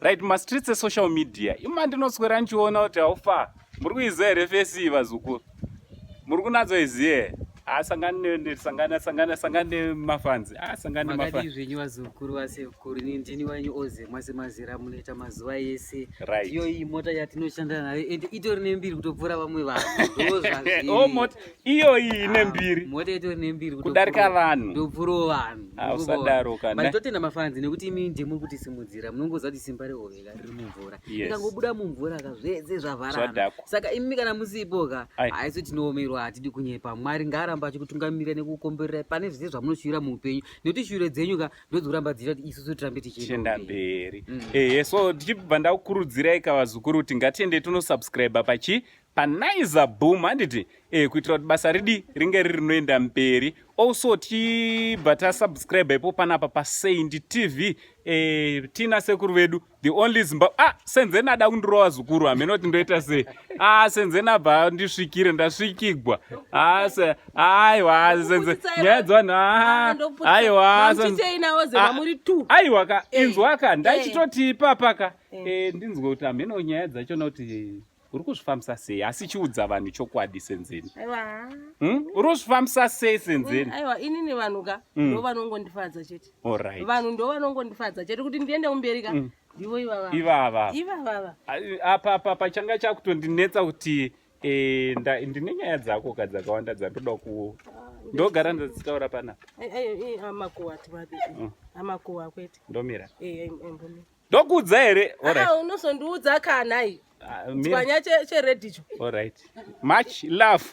Right, mumastreets esocial media ima ndinoswera ndichiona kuti haufa muri kuiziva here fesi iyi vazukuru? Muri kunatsoiziva here? Ah, sangani sangana sangana sangani nemafanzi. Ah, sangani nemafanzi. Makadii zvenyu vazukuru vasekuru, ini ndini wenyu Oze Mwase Mazera munoita mazuva ese. Right. Ndiyo iyi mota yatinoshanda nayo ende itori nembiri kutopfuura vamwe vanhu. Ndozvazviri. Oh, mota iyo iyi ine Ah, mbiri. Mota itori nembiri Kudarika vanhu. Ndopfuurawo vanhu. Ah, usadaro kana. But totenda mafanzi nekuti imi ndimuri kutisimudzira. Munongoziva kuti simba rehove ka riri mumvura. Yes. Ikangobuda mumvura ka zvese zvavharana. Zvadhakwa. Saka imi kana musipo ka Ai. haisu tinoomerwa hatidi kunyepa. Mwari ngaaramba achikutungamirira nekukukomborera pane zvese zvamunoshuvira muupenyu. Nekuti shure dzenyu ka ndodzikuramba dzichita kuti isusu tirambe tichienda tichienda mberi. mberi ehe so tichibva ndakukurudzirai ka vazukuru kuti ngatiende tinosubscribe pachi paNaiza Boom handiti e, kuitira kuti basa ridi ringe riri rinoenda mberi. Also tichibva tasubscribe ipo panapa paSaint TV e, tina sekuru vedu the only Zimbabwe. Ah, Senzeni ada kundirova zukuru, hameno kuti ndoita sei. Ah, Senzeni abva andisvikire, ndasvikigwa. Ah, se, aiwa Senze nyaya dzevanhu. Ah, aiwa Senze. Mamuchitei nawo zema muri two. Aiwa ka, Eh. inzwa ka, ndachitoti ipapa ka. Eh. Eh, ndinzwe kuti hameno nyaya dzachona kuti uri kuzvifambisa sei, asi chiudza vanhu chokwadi Senzeni. Aiwa. Uri kuzvifambisa sei Senzeni? Aiwa, inini vanhu ka ndo vanongondifadza chete. Alright. Vanhu ndo vanongondifadza chete kuti ndiende kumberi ka. Ndivo ivava. Ivava. Ivava. Apa apa pachanga chakutondinetsa kuti eh, ndine nyaya dzako ka dzakawanda dzandoda ku ndogara ndadzitaura panapa. Amakuwa tivabe. Amakuwa kwete. Ndomira. Eh, mbomira. Ndokuudza here? Alright. Ah, unozondiudza kana iyi. Ah, mira. Tswanya cheredhicho. Alright. Much love.